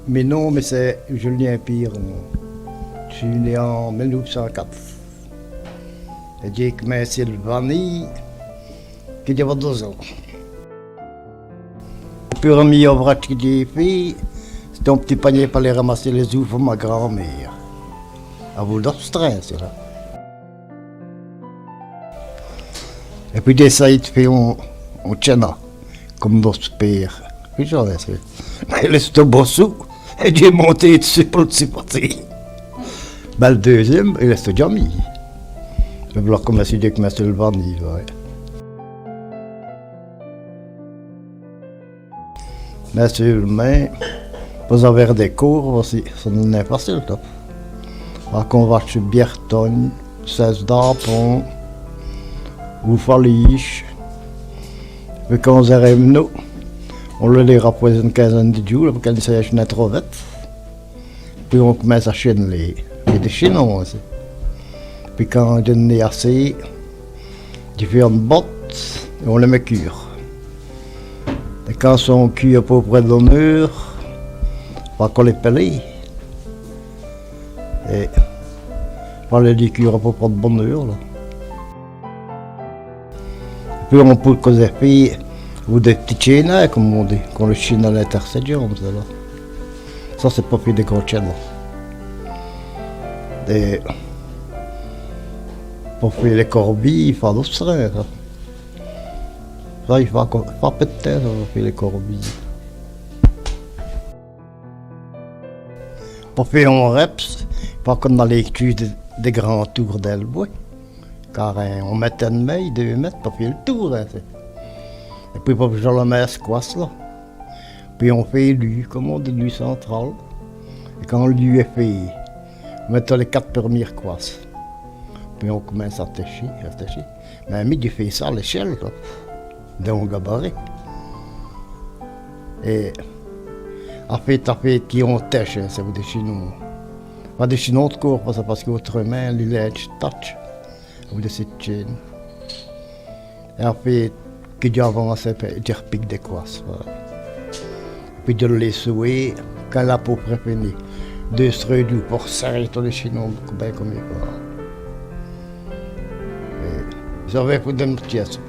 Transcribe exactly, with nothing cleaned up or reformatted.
Mi nom, mi c'èst Julien Piron. Dji so né an mile noûf cint quate. Èt dj'é c'mincé l' vanîye, qu' dj'aveu doze ans. L' purmî ouvradje qui dj'é fét, c'èsteût on p'tit panièr po aler ramassî lès-oûs po ma grand-mére. Avou dès trins, c'èst là. Èt pwîs dj'é sayî d' fé on, on tchèna, come nosse pére. Pwîs dj'é lèssé. Mins il èsteût bossou, èt dj'é monté d'ssus po l' supôrter. Bén, l' deûzinme, il èsteût dèdja mis. Èt v'la come ci dj'é c'mincé l' vanîye, wè. Mins seûlemint, po-z-awè dès côrves, ci, ci n'èst nin facile, ta. Èt qu'on va tchè Bèrtogne, Cèsse d'Apon, ou Falîje. Pwîs quand on-z-èrivè, nos, on lès lèyîve po one quinzin.ne di djoûs, po qu'èle n' sèyèdje nin trop vite. Pwîs on c'mince a chiner lès, lès chinons, ci. Pwîs quand dj'ènn' é assez, dji fé one bote èt on lès mèt cûre. Èt quand sont cûts a pau près d'one eûre, on va co lès pèler. Èt on va lès cûre a pau près d' bone eûre, là. Pwîs on pout co fé avou dès p'tits tchènins, come on dit, qu'on lès chine a l'intèrsècsion, c'èst là. Ça c'èst po fé dès gros tchènas. Èt po fé lès corbîyes, i fåt dès trins, ça. Ça, i fåt co-, i fåt pus d' tins, ça, po fé lès corbîyes. Po fé on rèpse, i fåt qu'on-z-aye tchû dès, dès grands toûrs dins l' bwès. Car, hin, on mète èt d'mîye, deûs mètes, po fé l' toûr, hin, c'èst. Èt pwîs po fé l' minme squasse, là. Pwîs on fét l'u, come on dit, l'u cintral. Èt quand l'u èst fét, on mèt lès quate purmîres cwasses. Pwîs on c'mince a tèchî, a tèchî. Mins mi, dji fé ça a l'èchèle, là. Dins on gabarèt. Èt a fét, a fét qu'on tèche, c'èst avou dès chinons. Avou dès chinons d' côrve, pace qui, pace qu'ôtrèmint, li lindje tâtche. Avou dès tchènes. Èt a fét qui dj'avance, dji r'pique dès cwasses, voilà. Pwîs dji lès souwe, quand l'a pau près fini. Deûs, três djoûs po r'sèrer tos lès chinons, bén come i fåt. Èt ça va fé d'one tièsse.